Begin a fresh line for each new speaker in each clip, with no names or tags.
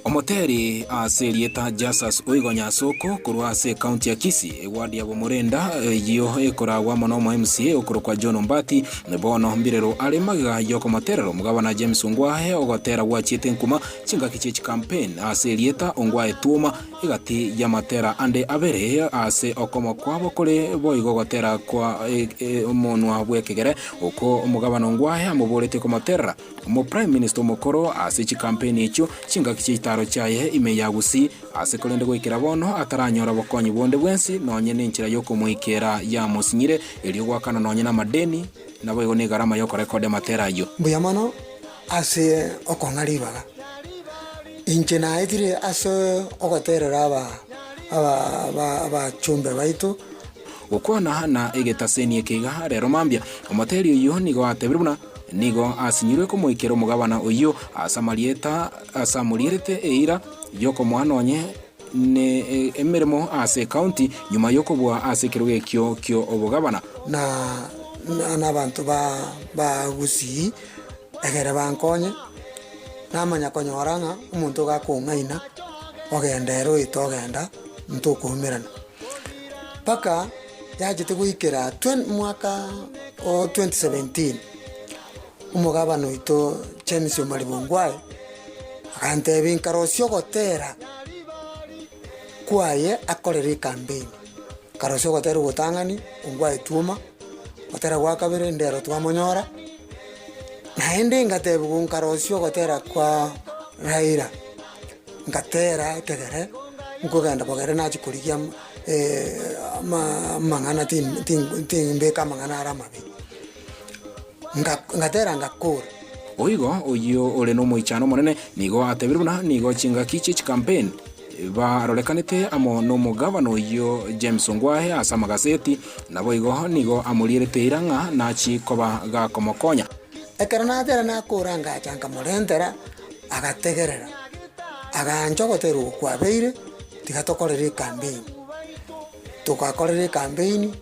Omoteri ase erieta Justus Oigo Nyasoko korwa ase ekaunti ya Kisii, eward ya Bomorenda eyio ekoragwa amo nomo MCA okorokwa John Ombati, bono mbirero are magega yokomoterera omogabana James Ongwae ogotera gwachiete nkuma chingaki chie chicampaign ase erieta Ongwae Tuoma egati y'amatera ande abere ase okomo kwabo kore boigo gotera kwa omonwa bw'ekegere oko omogabana Ongwae amoboretie komoterera Omo-Prime Minister omokoro ase chikampeni echio chingaki chi'echitaro chiaye ime ya Gusii, ase korende goikera bono ataranyora bokonyi bonde bwensi nonye nenchera y'okomoikera yamosinyire erio goakana nonye namadeni naboigo negarama y'okorekoda amatera ayio.
Mbuya mono ase okong'a ribaga. Inche naetire ase ogoterera aba aba abachumbe baito.
Gokwana na egetaseni eke iga rero mambia, omoteri oyio nigo atebire buna Nigo asinyirwe komoikera omogabana oyio ase amarieta ase amorierete eira y'okomoa nonye ne emeremo ase ekaunti nyuma y'okobua ase ekerogo ekio ki'obogabana.
Na nabanto ba Gusii egere bankonye, namanya konyora ng'a omonto iga akong'aina, ogenda ere oete ogenda, ntokoumerana. Mpaka yachete goikera twen mwaka o 2017, omogabana oito James Omari Bongwae, agantebia nkarosia ogotera kwaye akorere ecampaign. Nkarosia ogotera ogotang'ani, Ongwae Tuoma, ogotera gwa kabere ndero twamonyora, naende ngatebiwa nkarosia ogotera kwa Raila, ngatera ekegere, nkogenda bogere nachia korigia amang'ana timbeka amang'ana are amabe, ngatera ngakora.
Boigo oyio ore nomoichano omonene nigo atebire buna nigo chingaki chie chikampeni barorekanete amo nomogabana oyio James Ongwae ase amagaseti, naboigo nigo amorierete eira ng'a nachie koba gakomokonya.
Ekero natera nakora ngacha nkamorentera agategerera, agancha ogotera oko kwabeire. Tiga tokorere ekambeini. Togakorera ekambeini,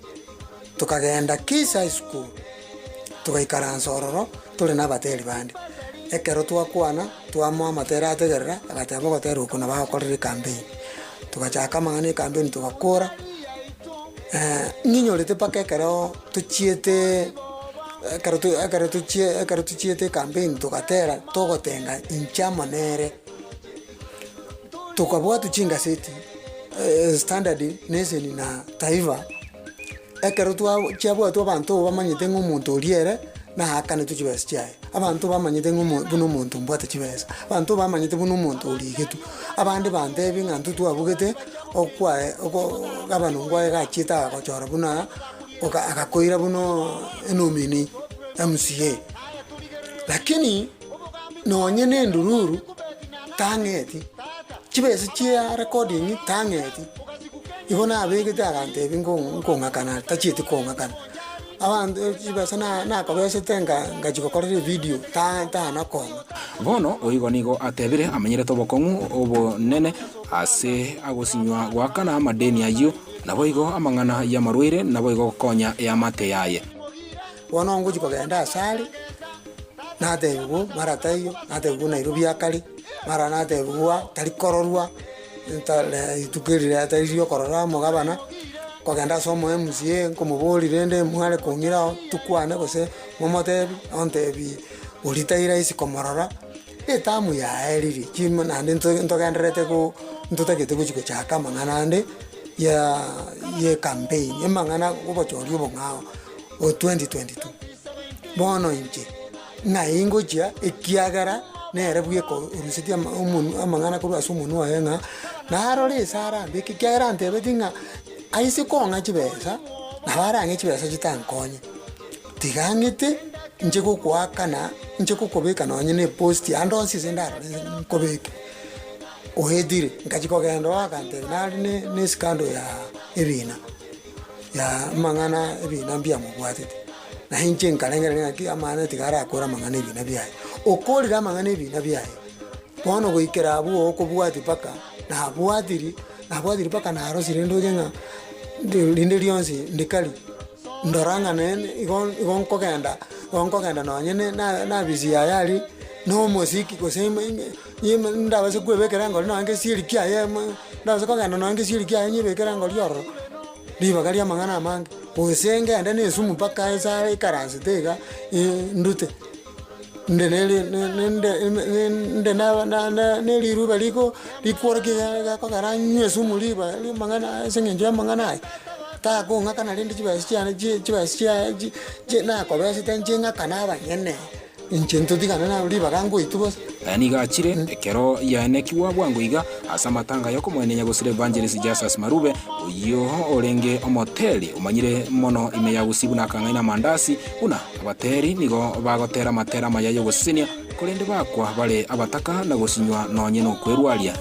tokagenda Kisii High School, togaikaransa ororo tore na abateri bande. Ekero twakwana, twamoa amatera ategerera, agateba ogotera oko nabo agokorera ekambeini. Togachaka amang'ana ya ekambeini togakora, ng'inyorete mpaka ekero tochiete ekero to ekero tochie ekero tochiete ekambeini togatera togotenga inche amo nere. Tokabwatwa chingaseti, Standard, Nation na Taifa, ekero twa chiabwatwa abanto obo bamanyete ng'a omonto oria ere naakanetwe chibesa chiaye. Abanto bamanyete ng'a omo buna omonto mbwate chibesa, abanto bamanyete buna omonto origetwe, abande bantebie ng'a intwe twabugete okwae oko gavana ongwae gachiete agagochora buna oka agakoira buna enomini MCA. Lakini nonye na endururu tang'eti, chibesa chia recording tang'eti, igo nabegete agantebia nko nkong'akana tachieti kong'akana. Abanto chibesa na nakobesete nka ngachia gokorera evideo ta tana kong'a.
Bono oigo nigo atebire amenyerete obokong'u obonene ase agosinywa goakana amadeni ayio, naboigo amang'ana y'amarwaire, naboigo gokonya eamate yaye.
Bono ngochia kogenda asare, natebigwa mara taiyo, natebigwa Nairobi akare, mara natebigwa tari kororwa, ntare rituko eri riatari riokorora omogabana, kogenda ase omo MCA nkomoboria rende mware kong'ira oo tokwane gose momotebi, ontebi oria tai rahisi komorora, etamu yaerire chimo naende nto ntogendererete go ntotagete gochia gochaka amang'ana ande ya ya ecampaign, amang'ana obochori obong'ao. O 2022. Bono inche ng'ai ngochia ekiagera nere bweka orusetie ama omonwe amang'ana korwa ase omonwe oye ng'a narore ase arambeke ekiagera antebetie ng'a aise kong'a chibesa, nabo arang'e chibesa chitankonye. Tiga ang'ete inche gokoakana, inche gokobeka nonye na epost ande onsi ase ndarore nkobeke. Oetire, nkachia kogenda oo akantebia nare ne na escandal ya ebina. Ya amang'ana ebina mbiamobwatete, na inche nkarengereria ng'aki amang'ana tiga arakore amang'ana ebina biaye. Okorire amang'ana ebina biaye, bono goikera abwo okobwatia mpaka nabwatiri, nabwatiri mpaka narosire ndoche ng'a ndi rinde rionsi ndikari, ndora ng'a naende igo igo nkogenda, igo nkogenda nonye ne na na afisi yaye aria, na omosiki gose. Ime ndabase kwebekera engori nonye gesieri kiaye ime, ndabase kogenda nonye gesieri kiaye nyebekere engori ororo, ribaga ria amang'ana amange, gose ngende na esumu mpaka ase ekaransete iga ndute, nde nere ne ne nde ne nde na na na na erirube riko rikworokia iga gekogera nywe esumu riba rimang'ana ase eng'encho ya amang'ana aya, takong'akana rende chibesa chiane chi chibesa chiaye chi chi nakobesete inche ng'akane abanyene. Inche ntotigane nabo ribaga ngoitwe bosa.
Aya nigo achire ekero yaenekigwa bwango iga ase amatanga y'okomoenenya gosira Evangelist Justus Marube, oyio orenge omoteri omanyire mono ime ya Gusii buna akang'aina amandasi, buna abateri nigo bagotera amatera amaya y'ogosesenia, korende bakwa bare abataka na gosinywa nonye nokwerwaria.